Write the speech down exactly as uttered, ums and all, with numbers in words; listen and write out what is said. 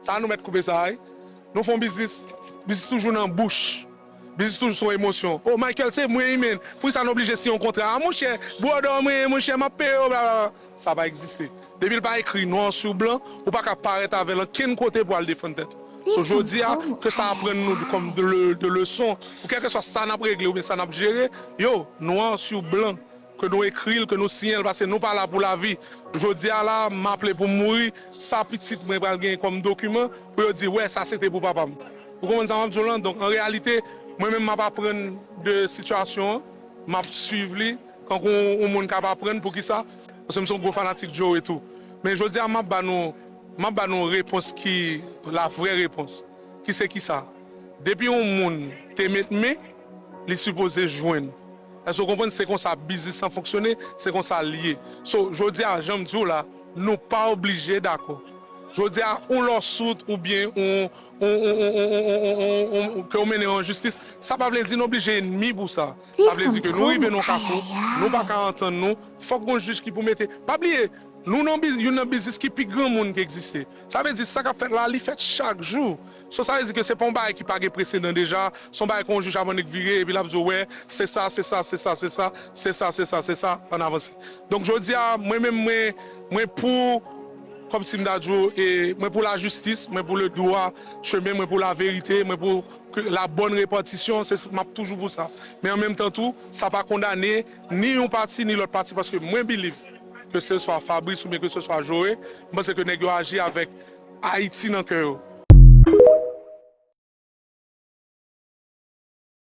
Sa nou mèt koupe sa, wi. Nou fè yon biznis, biznis toujou nan bouch. Biznis toujou se yon emosyon. Oh, Michael, se mwen, wi, men. Poukisa n oblije siyen yon kontra? A, monchè, bwoda, mwen, monchè, m ap peye w, blablabla. Sa pa egziste. Depi l pa ekri nwa sou blan, ou pa ka parèt avè l ankenn kote pou al defann tèt ou. So, jodi a, ke sa aprann nou de, kòm de, le- de leson, ou kèlkeswa sa n ap regle oubyen sa n ap jere, yo, nwa sou blan, ke nou ekri l, ke nou siyen l, paske nou pa la pou lavi. Jodi a la, m aple pou m mouri, sa pitit mwen pral genyen kòm dokiman, pou yo di, wè, sa se te pou papa m. Ou konprann sa m ap di w lan? Donk, an reyalite, mwen menm m ap aprann de sitiyasyon an, m ap swiv li, kankou yon moun k ap aprann. Poukisa? Paske m se yon gwo fanatik Joe tou. Men jodi a, m ap ba nou, m ap ba nou repons ki la vrè repons. Ki se kisa? Depi yon moun te met men, li sipoze jwenn. Èske w konprann? Se konsa biznis lan fonksyone, se konsa l ye. So, jodi a, jan m di w la, nou pa oblije dakò. Jodi a, yon lawsuit oubyen yon, yon, yon, yon, yon, yon, yon, yon, yon, ke w mennen an jistis, sa pa vle di n oblije enmi pou sa. Sa vle di ke nou rive nan yon kafou, nou pa ka antann nou, fòk gon jij ki pou mete. Pa bliye, nou nan bi- youn nan biznis ki pi granmoun ki egziste. Sa vle di sa k ap fèt la, li fèt chak jou. So, sa vle di ke se pa yon bagay ki pa gen presedan deja, se yon bagay ke yon jij ap annik vire, epi l ap di w, wè, se sa, se sa, se sa, se sa, se sa, se sa, se sa, ann avanse. Donk, jodi a, mwen menm, mwen, mwen pou, kòmsi m ta di w, e, mwen pou lajistis, mwen pou le droit chemin, mwen pou laverite, mwen pou ke la bonne répartition, se, m ap toujou pou sa. Men an menm tan tou, sa pa kondane ni yon pati, ni lòt pati, paske mwen believe, ke se swa Fabrice oubyen ke se swa Joe, m panse ke nèg yo aji avèk Ayiti nan kè yo.